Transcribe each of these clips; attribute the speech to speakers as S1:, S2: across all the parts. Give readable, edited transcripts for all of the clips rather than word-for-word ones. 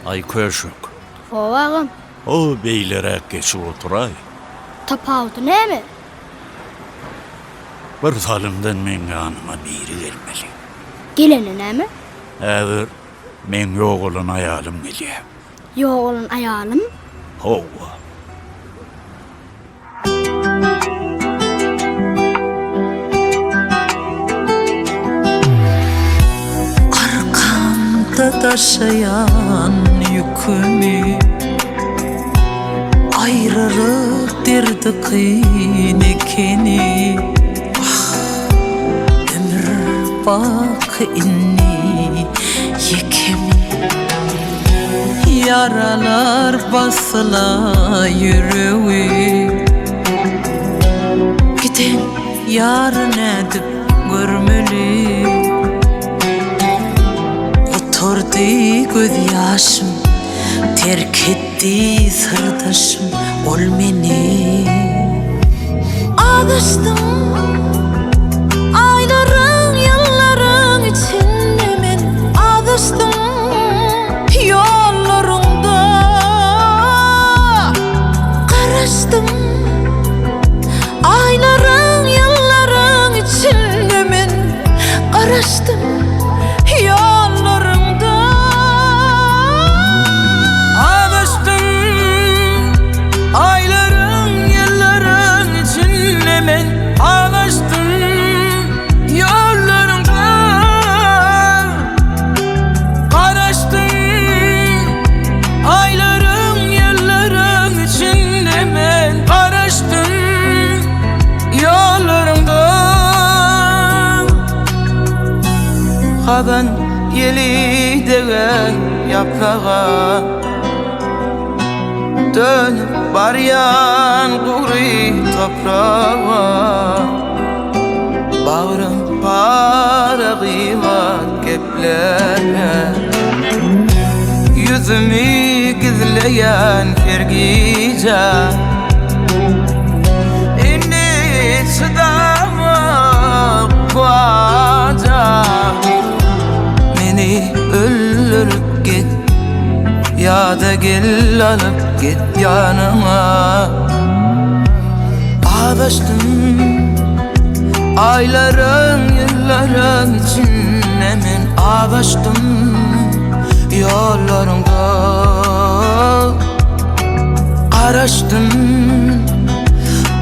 S1: Aý köşek.
S2: Hawa agam.
S1: O beýleräk geçip oturaý.
S2: Tapawudy näme?
S1: Bir salymdan meň ýanyma biri gelmeli.
S2: Gelende näme?
S1: Häzir meň ýogalan aýalym gelýär.
S2: Ýogalan aýalym?
S1: Hawa.
S3: Arkamda daşaýan ýükümi Aýralyk derdi kyn ekeni Ah, ömür baky indi ýekemi Ýaralar basyla ýüregi Giden ýary nädip görmeli Gutardy gözýaşym Terk etdi syrdaşym ol meni. Azaşdym aýlaryň ýyllaryň içinde men azaşdym ýollaryňda garaşdym aýlaryň ýyllaryň içinde men garaşdym. Ýollaryňda
S4: Azaşdym Aýlaryň, ýyllaryň içinde men azaşdym Ýollaryňda Garaşdym Aýlaryň, ýyllaryň içinde men garaşdym Ýollaryňda Hazan ýeli degen ýapraga Dönüp barýan gury topraga Bagrym para gybat geplere Ýüzümi gizleýän her gije Indi çydamok bu aja Meni öldürip git Ýa-da gel alyp git ýanyňa Azaşdym Aýlaryň ýyllaryň içinde men azaşdym Ýollaryňda Garaşdym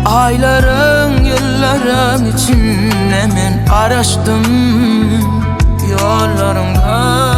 S4: Aýlaryň, ýyllaryň içinde men garaşdym Ýollaryňda.